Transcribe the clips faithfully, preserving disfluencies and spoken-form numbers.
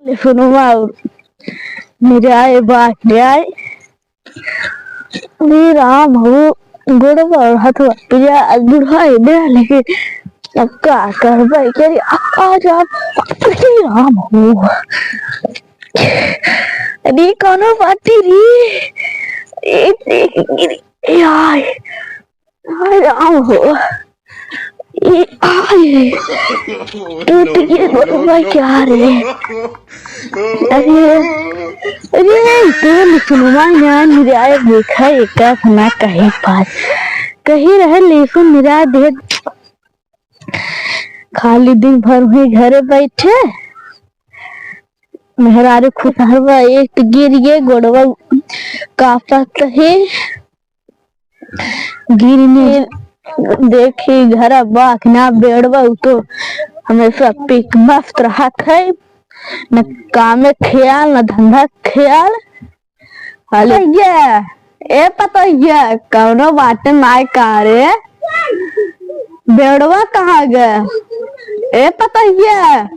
सुनुमा और निराय बा, निराय। अरे राम हो, गोड़वा और हथवा पिया, आज बुढ़ाई दे, लेकिन अब का करबै, के रे, आ, आ जा, अरे राम हो। अरे कौनो बाटी रे, ए, ए, ए, ए, आय। आय राम हो। ए, आय। टूट गए गोड़वा क्या रे? अरे, अरे, तो सुनवा ना, निराय देखा, एका अपना कहीं पास। कहीं रहे, लेकिन निराय देख, खाली दिन भर हुई घरे बैठे। मेहरारू खुसहरवा एक गिर गए, गोड़वा कांपत है। गिरने देखी घर बाक ना बेड़वा, उ तो हमेशा पिक मस्त रहत है, न कामे ख्याल, न धंधा ख्याल। अरे ये, ए पतोहिया, कौनो बाटे नाय का रे? बेड़वा कहाँ गए? ए पतोहिया।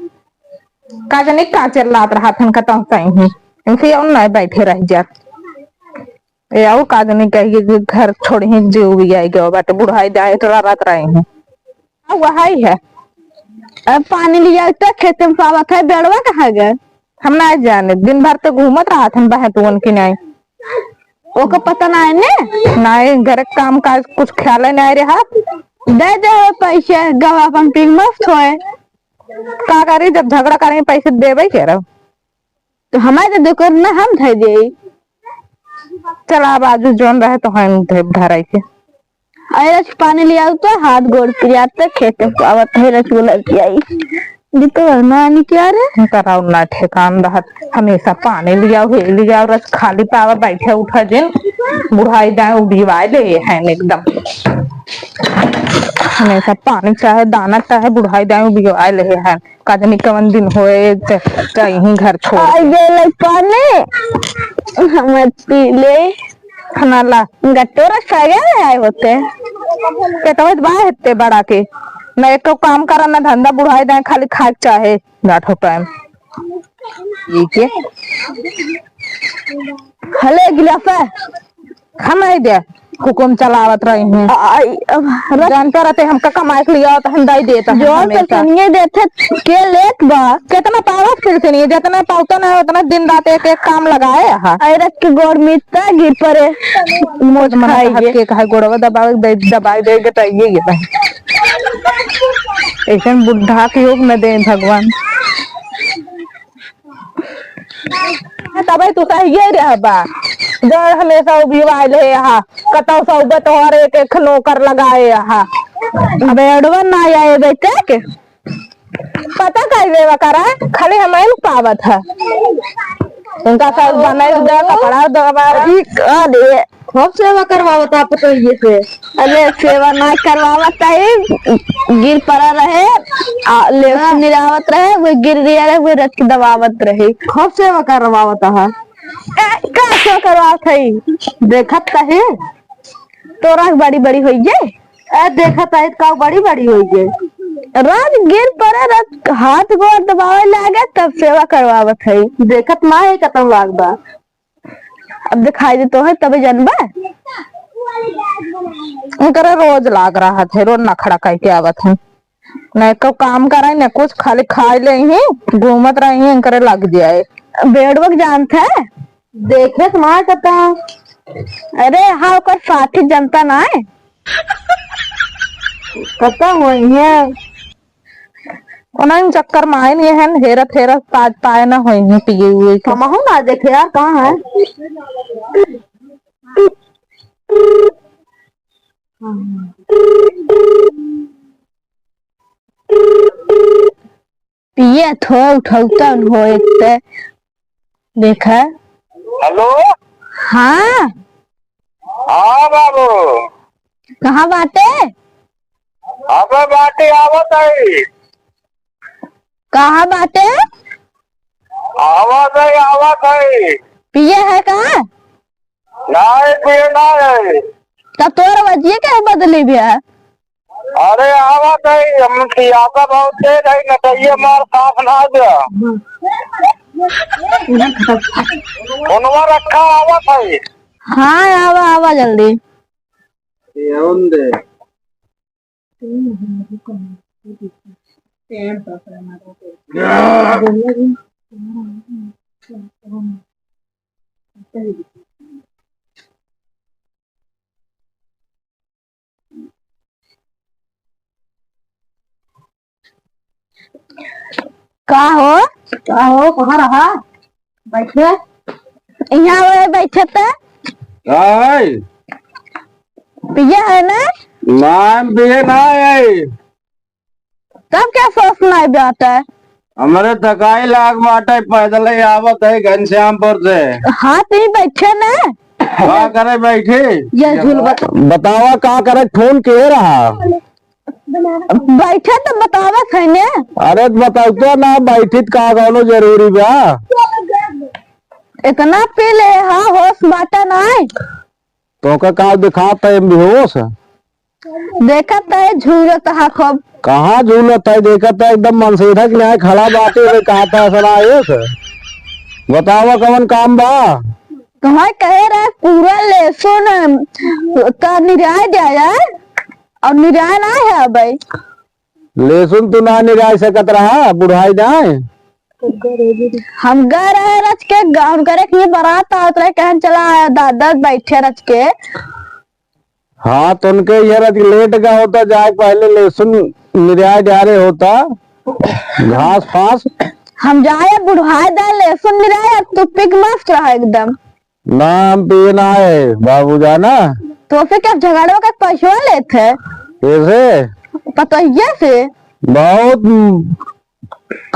का जाने का चिल्लात रहत हन, कतौ सही ही। इनसे और ना बैठे रह जात। ए, और का जाने कहिए कि घर छोड़ ही जीव भी आई गयो बाटे, बुढ़ाई दाई तो रात रहे हैं। आ, वही है। अब पानी लिया तो खेत में पावत है, बेड़वा कहाँ गए? हम ना जाने, दिन भर तो घूमत रहत हन बहतुअन की नाई। ओको पता ना है ने? नाई, घर के काम काज कुछ ख्याल ही ना रहा। दे दे हो पैसे, गवा अपन पी मस्त होए। का करी, जब झगड़ा करें, पैसे देबे के रहो। तो हमारे तो दुकान ना हम धर दे। चला, अब आजू जौन रहे तो हम धर, धराई के। अरे रच पानी ले आओ तो, हाथ गोड़ पिरात तो खेत में आवत है रसगुल्ला पियाई। जी तो नानी क्या रे? कराओ ना ठेकान रहत, हमेशा पानी ले आओ, हे ले आओ, रच खाली पावा बैठे उठा जिन, बुढ़ाई दाए उबिवाए ले हैं एकदम। हमेशा पानी चाहे दाना चाहे बुढ़ाई दाए उबिवाए ले हैं। का जानी कवन दिन होए, च-, चाहिए घर छोड़। आ गेलै पानी, हम पी ले। खाना ला। गट्टोरा सगे में आए होते। पेटवा त बा हेते बड़ा के। ना एको काम करा, ना धंधा, बुढ़ाई दाए, खाली खाए के चाहे। गाठो टाइम। ये के? हले गिलास है। हम नहीं दे, हुकुम चलावत रही हूँ। आई, अब रख। जानते रहते हमका कमाए के लिए आवत, हम दाई देता है जो हमेशा। तो सुनिए देते, के लेत बा। कितना पावत फिर से नहीं, जितना पावता ना उतना दिन रात एक एक काम लगाए हा। आई रख के गोड़ मिटता गिर पड़े। मोच मन खाइए। हट के कहे गोड़वा दबावे दे, दबाई दे के चाहिए ये भाई। ऐसन बुढ़ा के योग न दे भगवान। तबे तू सहिए रहबा। जड़ हमेशा उबिवाइल है यहाँ। कतौ सौबत और एक एक नौकर लगाए यहाँ। अब एडवा ना आए बेटे के। पता कर लेवा करा, खाली हम आइल पावत है। उनका सब बनाई दे, कपड़ा दे। अरे का रे? खूब सेवा करवावत आप तो ये से। अरे सेवा ना करवावत है, गिर पड़ा रहे, आ, ले हाँ। निरावत रहे, वो गिर दिया रहे, वो रच के दबावत रहे। खूब सेवा करवावत है। ए, का सेवा करवावत है? देखत तो है। तोरा बड़ी बड़ी होई गे। ए, देखत है का बड़ी बड़ी होई गे। रात गिर पड़ा, रात हाथ गोड़ दबावे लागे, तब सेवा करवावत है। देखत ना है कतौ लाग बा। अब दिखाई देतो है तबे जानबा। उनकरे रोज लाग रहत है, रोज नखड़ा कइके आवत है। न एको काम करे, न कुछ, खाली खाए ले ही, घूमत रही है, इनकरे लग जाए। बेडवक जानत है? देखे तो मार कता। अरे हाँ, ओकर साथी जनता ना है। कता होई है? ओनन चक्कर में आइन ये हन, हेरत हेरत पाज पाए ना होई है पिए हुए के। हमहू ना देखे यार, कहाँ है? पिए थो उठौतन हो एक ते। देखा। हेलो। हाँ। हाँ बाबू। कहाँ बाटे? अबे बाटे आवत है। कहाँ बाटे? आवत है, आवत है। पिए है कहाँ? नहीं, पिए ना है। तब तोर वजिए के बदली भी है? अरे आवत है, हम पियासा बहुत तेज है, नटैया मार साफ ना गया। फोनवा रखा, आवत है। हाँ, आवा, आवा जल्दी। ये आवन दे। का हो? का हो, कहाँ रहा? बैठे। यहाँ आवे, बैठे त। का है? पिया है ना? ना, हम पिए ना है। तब क्या सोच सुनाई बात है? हमरे थकाई लाग बाटे, पैदल ही आवत है घनश्यामपुर से। हाँ, तो ही बैठे ना। का करे बैठे? ये झूल बत- बतावा का करे, फोन के रहा? बैठे तो बतावत है ने। अरे तो बतावते ना, बैठी त का कौनो जरूरी बा? इतना पी ले, हाँ, होश बाटा नाय। तोका का दिखात है, बेहोश? देखत है, झूलत हा खूब। कहाँ झूलत है? देखत है, एकदम मनसेधक न्याय खड़ा बाटे, वे कहत है, ऐसा ना है से। बतावा, कवन काम बा? तुम्हें कहे रहे, पूरा लहसुन का निराय जाए, और निराय ना है अबे। लहसुन तू ना निराय सकत रहा, बुढ़ाई ना है। हम गए रहे रच के, गा-, उनकरे के बारात आवत रहे, कहन चला आया दादा बैठे रच के। हाँ, तो उनके ये रच लेट का होता, जाए पहले लहसुन निराय डारे होता, घास फास। हम जाए बुढ़ाई दा लहसुन निराय, अब तू पिक मस्त रहा एकदम। ना, हम पिए ना है, बाबू जाना। तो फिर क्या झगड़वा का पैसवा लेत है? कैसे? पतोहिया से। बहुत,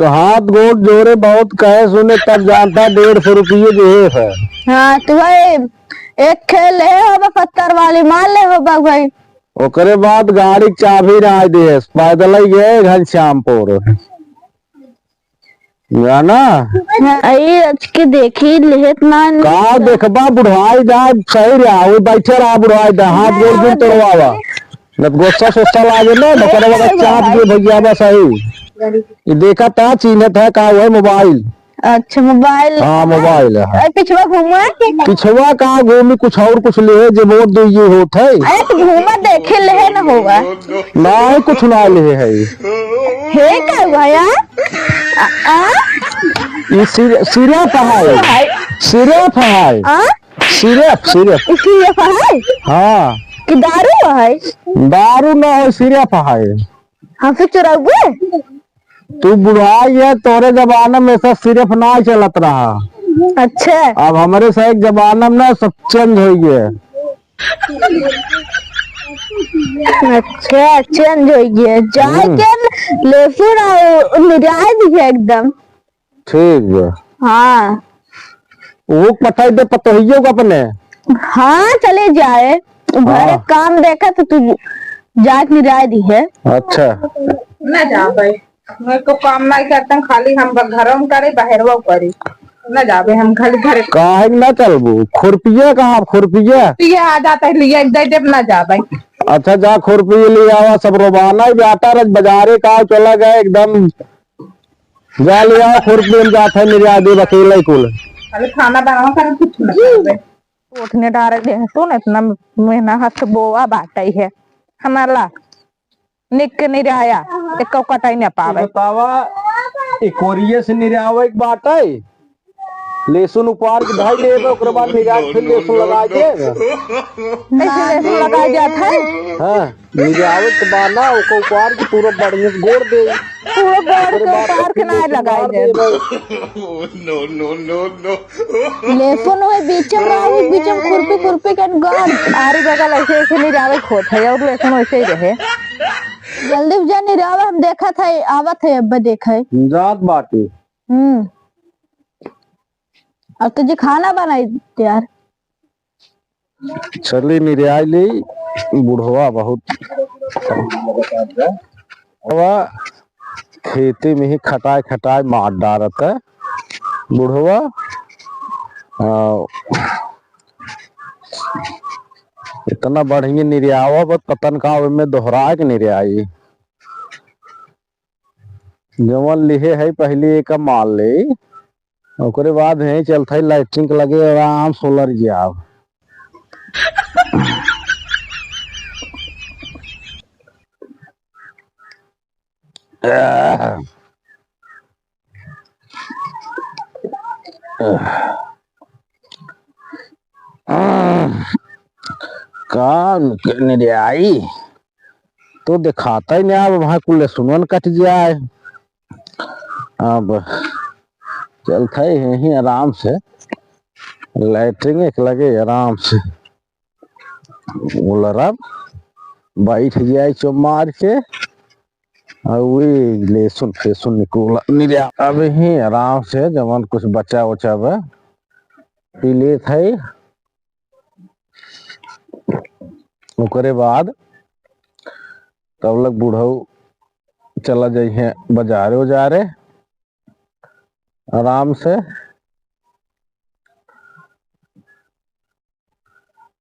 हाथ गोड़ जोड़े, बहुत कहे सुने, तब जानता डेढ़ सौ रुपये दिए है। हाँ, तो भाई, एक खेल ले हो बा, पत्थर वाली मार ले हो बा भाई। ओकरे बाद गाड़ी के चाबी ना दे, पैदल ही गए घनश्यामपुर। जाना? हाँ, आई रच के देखी, लेहत ना। का देखबा, बुढ़ाई दा, सही रहा, वो बैठे रहा बुढ़ाई दा, हाथ गोड़ भी तोड़वावा। न तो गुस्सा सुस्सा लागे ना, बकरा बकरा चाप के भैया बा सही। ये देखा था, चीन्हत है का, वो है मोबाइल। अच्छा, मोबाइल। हाँ, मोबाइल है। अरे, पिछवा घूमा। पिछवा का घूमी, कुछ और कुछ ले, जे वोट दे, ये होत है। अरे, तो घूमा देखे ले है ना होगा। ना, कुछ ना ले है। हे का हुआ यार? आ, आ? ये सिर-, सिरप है। हाय। सिरप है। आ? सिरप, सिरप। सिरप है? हाँ। कि दारू है? दारू ना हो, सिरप है। हमसे चुराओगे? तू बुढ़ाई है, तोरे जमाना में सब सिरप ना चलत रहा। अच्छा। अब हमरे से एक जमाना में ना सब change हो गया। अच्छा, change हो गया। जाए हम्म। के लहसुन और मिर्चाई भी है एकदम। ठीक बा। हाँ। वो पठाई दे पतोहियो को अपने। हाँ, चले जाए। हाँ। घर काम देखा तो तू जाए के निराय दी है। अच्छा। ना जा भाई, मैं को काम नहीं करता, खाली हम घरों में करे, बाहरों करी। ना जाबे हम खाली घरे। काहे ना चलबू? खुरपिया कहाँ? खुरपिया? ये आ जाता है, लिया दे दे, ना जा भाई। अच्छा, जा खुरपी ले आवा, सब रोबाना ही बेटा रज बाजारे का चला गए एकदम। जा ले आओ खुरपी, हम जात है निर्यात देब अकेले कुल। अरे खाना बनावा कर कुछ ना करबे। उठने डारे दे तू ना इतना मेहनत से बोआ बाटई है। हमारा निक के निराया, एको कटाई ना पावे। बतावा, ई कोरिये से निरावे के बाटई। लहसुन उपार के धई देबे, ओकरे बाद निराय के फिर लहसुन लगाई देबे। कैसे लहसुन लगाई जात है? हाँ, निरावे के बाद ना, ओको उपार के पूरा बढ़िया से गोड़ दे। पूरा गोड़ के उपार के ना लगाई देबे। No, no, no, no। लहसुन वही बीच में रहा, बीच में खुरपी, खुरपी के गाड़। आरी बगल ऐसे, ऐसे निरावे के होत है, और लहसुन वैसे ही रहे। जल्दी से जा निरावे, हम देखत है, आवत है, अब देखे। जात बाटे। हम्म। अब तो जी खाना बनाई यार। चली निराई ली, बुढ़वा बहुत बुढ़वा खेती में ही खटाए खटाए मार डारत है बुढ़वा। आ, इतना बढ़िया निरावा बा, पतन का ओमे दोहराए के निराई। जवन लिहे है पहले एक माल ले, ओकरे बाद यहीं चलत है लैट्रिन के लगे, आराम से उलर जाब। का निकलने रे आई? तो देखात ही नहीं, अब वहाँ कुल सुनवन कट जाए। अब चलत है यहीं आराम से, लैट्रिन एक लगे आराम से उलरब, बैठ जाए चुप मार के। और वही लहसुन फेसुन निकोला निरया। अब ही आराम से जवन कुछ बचा उचा बा, पी लेत है। ओकरे बाद तब लग बुढ़ऊ चला जइहें बजारे उजारे आराम से।